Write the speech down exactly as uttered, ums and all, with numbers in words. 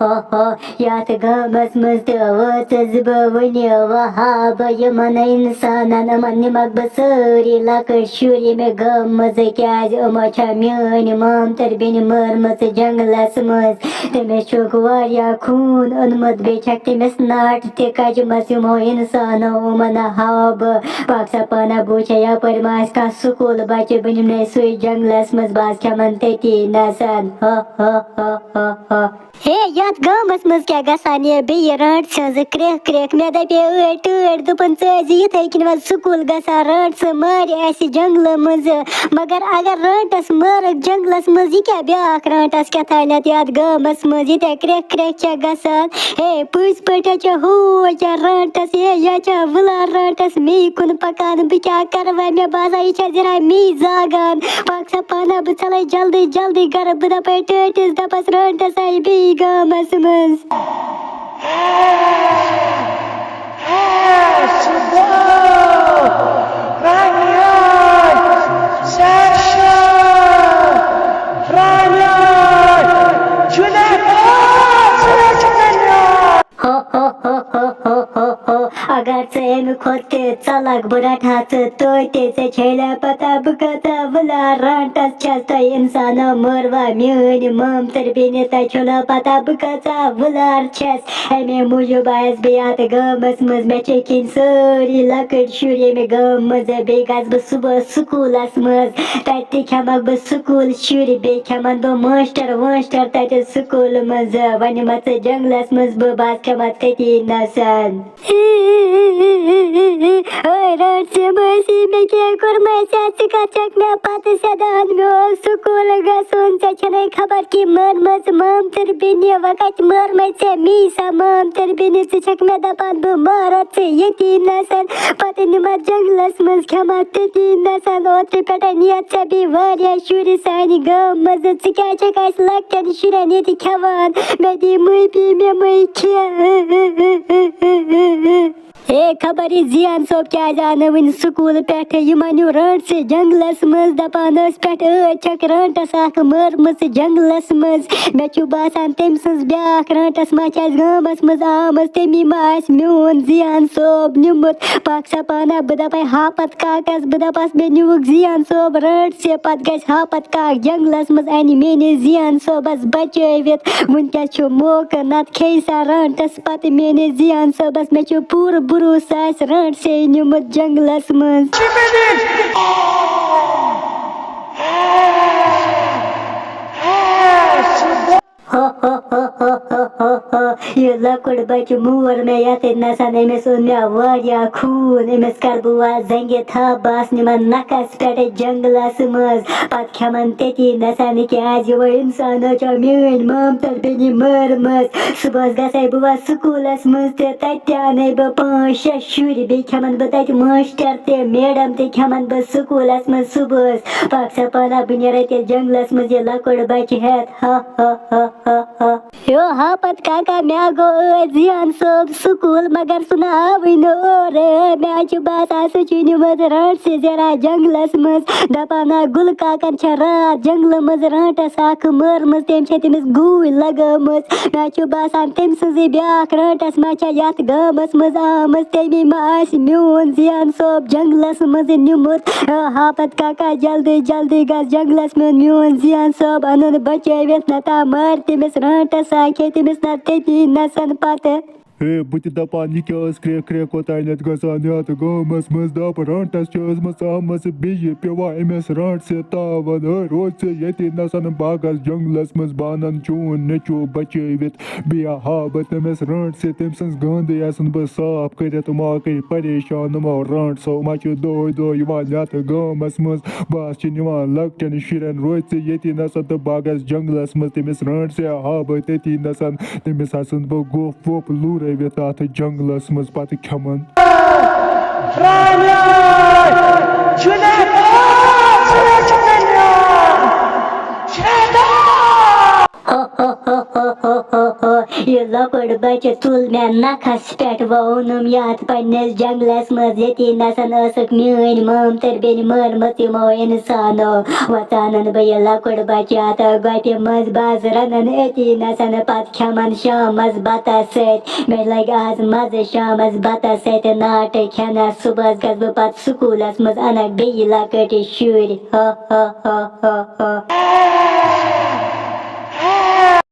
ہو ہو، یتھ گامس منٛز تہِ وٲژٕس بہٕ وُنہِ وہاب۔ یِمن انسانن، یِمن نِمکھ بہٕ سٲری لۄکٕٹۍ شُرۍ ییٚمہِ گامہٕ منٛزٕ، کیازِ یِمو چھےٚ میٲنۍ مامتٕر بیٚنہِ مٲرمٕژ جنگلس منٛز۔ تٔمِس چھُکھ واریاہ خوٗن اوٚنمُت، بیٚیہِ چھکھ تٔمِس ناٹہِ تہِ کجمژ یِمو انسانو۔ یِمن ہاوٕ بہٕ، پکھ سا پانہ، بہٕ وٕچھے یپٲرۍ ما آسہِ کانٛہہ سکوٗل بچہِ، بہٕ نِمنے سُے جنگلس منٛز، بہٕ حظ کھٮ۪من تٔتی نسن۔ ہو ہو ہو ہو ہو۔ ہے، یتھ گامس منٛز کیٛاہ گژھان یہِ بیٚیہِ رانٛٹہٕ سٕنٛز کرٛیکھ کرٛیکھ؟ مےٚ دپے ٲدۍ ٹٲٹھۍ، دوٚپُن، "ژٕ ٲسۍ زِ یِتھے کٔنۍ وۄنۍ سکوٗل گژھان، رانٛٹہٕ سٕنٛز مارِ اسہِ جنگلہٕ منٛزٕ۔ مگر اگر رانٛٹس مارکھ جنگلس منٛز، یہِ کیٛاہ بیٛاکھ رانٛٹس کیٛاہ تانٮ۪تھ یتھ گامس منٛز ییٖتیٛاہ کرٛیکھ کرٛیکھ چھےٚ گژھان؟" ہے، پٔزۍ پٲٹھۍ چھےٚ ہو کیٛاہ رانٛٹس، ہے، یا چھےٚ وُلار رانٛٹس مے کُن پکان؟ بہٕ کیٛاہ کرٕ وۄنۍ؟ مےٚ باسان، یہِ چھےٚ زِرا مے زاگان۔ پکھ سا پانہ، بہٕ ژلے جلدی جلدی گرٕ۔ بہٕ دپے ٹٲٹھِس، دپس، "رانٛٹس آیہِ بیٚیہِ گامس منٛز۔" ہو ہو ہو ہو ہو ہو ہو۔ اگر ژٕ امہِ کھۄتہٕ تہِ ژلکھ، بہٕ رٹہٕ ہا ژٕ توتہِ۔ ژےٚ چھے نا پتہ بہٕ کۭژاہ وُلار رانٛٹس چھس؟ تۄہہِ انسانو مٲروا میٲنۍ مامتٕر بیٚنہِ؟ تۄہہِ چھو نا پتہ بہٕ کۭژاہ وُلار چھس؟ امے موٗجوٗب آیس بہٕ یتھ گامس منٛز۔ مےٚ چھِ کِنۍ سٲری لۄکٕٹۍ شُرۍ ییٚمہِ گامہٕ منٛز۔ بیٚیہِ گژھٕ بہٕ صبحس سکوٗلس منٛز، تتہِ تہِ کھٮ۪مکھ بہٕ سکوٗل شُرۍ، بیٚیہِ کھٮ۪من بہٕ ماسٹر واسٹر تتہِ سکوٗلہٕ منٛز۔ وۄنۍ یِمہ ژٕ جنگلس منٛز، بہٕ بس کھٮ۪مکھ تٔتی نسن۔ اوے رانٛٹسہِ مٲسی، مےٚ کیٛاہ کوٚرمے ژےٚ؟ ژٕ کتھ چھکھ مےٚ پتہٕ سیدان؟ مےٚ اوس سکوٗل گژھُن، ژےٚ چھنے خبر کہِ مٲرمٕژ مامتٕر بیٚنہِ۔ وۄنۍ کتہِ مٲرمے ژےٚ مے سۄ مامتٕر بیٚنہِ؟ ژٕ چھکھ مےٚ دپان بہٕ مارتھ ژٕ ییٚتی نسن، پتہٕ نِمتھ جنگلس منٛز کھٮ۪متھ تٔتی نسن۔ اوترٕ پٮ۪ٹھے نِیتھ ژےٚ بیٚیہِ واریاہ شُرۍ سانہِ گامہٕ منٛزٕ، ژٕ کیٛازِ چھکھ اسہِ لۄکٹٮ۪ن شُرٮ۪ن ییٚتہِ کھٮ۪وان؟ مےٚ دِ معٲفی، مےٚ مہٕ کھےٚ۔ ہے، خبر یہِ زیان صٲب کیٛازِ آو نہٕ وُنہِ سکوٗل پٮ۪ٹھٕ؟ یِمن نیوٗ رانٛٹسہِ جنگلس منٛز، دپان ٲسۍ پٮ۪ٹھٕ ٲدۍ چھکھ رانٛٹس اکھ مٲرمٕژ جنگلس منٛز۔ مےٚ چھُ باسان، تٔمۍ سٕنٛز بیٛاکھ رانٛٹس ما چھِ اَسہِ گامس منٛز آمٕژ، تٔمی ما آسہِ میون زیان صٲب نیوٗمُت۔ پکھ سا پانہ، بہٕ دپے ہاپت کاکس، بہٕ دپس، مےٚ نیوٗکھ زیان صٲب رانٛٹسہِ، پتہٕ گژھِ ہاپت کاک جنگلس منٛز، انہِ میٲنِس زیان صٲبس بچٲوِتھ۔ وُنکیٚس چھُ موقعہٕ، نتہٕ کھیٚیہِ سا رانٛٹس پتہٕ میٲنِس زیان صٲبس۔ مےٚ چھُ پوٗرٕ بھروسہٕ، آسہِ رانٛٹسے نیوٗمُت جنگلس منٛز۔ ہو ہو ہو ہو ہو ہو ہو۔ یہِ لۄکُٹ بچہِ مور مےٚ یتھ نسن، أمِس اوٚن مےٚ واریاہ خوٗن۔ أمِس کرٕ بہٕ وۄنۍ زنٛگہِ تھپھ، بہٕ آسہٕ نِمن نکھس پٮ۪ٹھ جنگلس منٛز۔ پتہٕ کھٮ۪من تٔتی نسن، کیٛازِ وۄنۍ انسانو چھو میٲنۍ مامتٕر بیٚنہِ مٲرمٕژ۔ صُبحس گژھے بہٕ وۄنۍ سکوٗلس منٛز تہٕ تتہِ تہِ انَے بہٕ پانٛژھ شےٚ شُرۍ، بیٚیہِ کھٮ۪من بہٕ تتہِ ماسٹر تہِ، میڈم تہِ کھٮ۪من بہٕ سکوٗلس منٛز صُبحس۔ پکھ سا پانہ، بہٕ نیرے تیٚلہِ جنگلس منٛز یہِ لۄکُٹ بچہِ ہٮ۪تھ۔ ہا ہا ہا ہا ہا۔ یو ہاپت کاکا، مےٚ گوٚو ٲدۍ زیان صٲب سکوٗل، مگر سُہ نہ آوٕے نہٕ اورٕ۔ مےٚ چھُ باسان، سُہ چھُ نیوٗمُت رانٛٹسہِ زیرا جنگلس منٛز۔ دپان ہا، گُلہٕ کاکن چھےٚ راتھ جنگلہٕ منٛز رانٛٹس اکھ مٲرمٕژ، تٔمۍ چھےٚ تٔمِس گوٗلۍ لگٲومٕژ۔ مےٚ چھُ باسان، تٔمۍ سٕنٛزٕے بیٛاکھ رانٛٹس ما چھےٚ یتھ گامس منٛز آمٕژ، تٔمی ما آسہِ میون زیان صٲب جنگلس منٛز نیوٗمُت۔ آ، ہاپت کاکا، جلدی جلدی گژھ جنگلس منٛز، میون زیان صٲب انُن بچٲوِتھ، نتہٕ مارِ تٔمِس رانٛٹس، سا کھیٚیہِ تٔمِس نتہٕ تٔتی نسن پتہٕ۔ ہے، بہٕ تہِ دپان، یہِ کیٛاہ ٲس کرٛیکھ کرٛیکھ اوتانٮ۪تھ گژھان یتھ گامس منٛز؟ دپ، رانٛٹس چھِ ٲسمٕژ آمٕژ بیٚیہِ، پیوان أمِس رانٛٹسہِ تاون۔ ہے، روز ژٕ ییٚتی نسن، بہٕ ہا گژھٕ جنگلس منٛز، بہٕ انن چون نیٚچو بچٲوِتھ۔ بیٚیہِ ہا ہاو بہٕ تٔمِس رانٛٹسہِ، تٔمۍ سٕنٛز گانٛدٕے آسن بہٕ صاف کٔرِتھ، یِم آکٕے پریشان یِمو رانٛٹسو۔ یِم ہا چھِ دۄہے دۄہے یِوان یتھ گامس منٛز، بس چھِ نِوان لۄکٹٮ۪ن شُرٮ۪ن۔ روز ژٕ ییٚتی نسن تہٕ بہٕ ہا گژھٕ جنگلس منٛز، تٔمِس رانٛٹسہِ ہاو بہٕ تٔتی نسن، تٔمِس آسن بہٕ گوٚپھ ووٚپھ لوٗرٲوِتھ تتھ جنگلس منٛز، پتہٕ کھٮ۪من۔ ہو ہو ہو ہو ہو ہو ہو۔ یہِ لۄکُٹ بچہٕ تُل مےٚ نکھس پٮ۪ٹھ، ووٚنُم یتھ پننِس جنگلس منٛز، ییٚتی نسن ٲسٕکھ میٲنۍ مٲم تہٕ بیٚنہِ مٲرمٕژ یِمو انسانو۔ وۄژانن بہٕ یہِ لۄکُٹ بچہٕ اتھ گۄپہِ منٛز، بس رنن أتی نسن پتہٕ کھٮ۪من شامس بتس سۭتۍ۔ مےٚ لگہِ آز مزٕ شامس بتس سۭتۍ ناٹہٕ کھٮ۪نس، صُبحس گژھٕ بہٕ پتہٕ سکوٗلس منٛز، انکھ بیٚیہِ لۄکٕٹۍ شُرۍ۔ ہا ہا ہا ہا ہا۔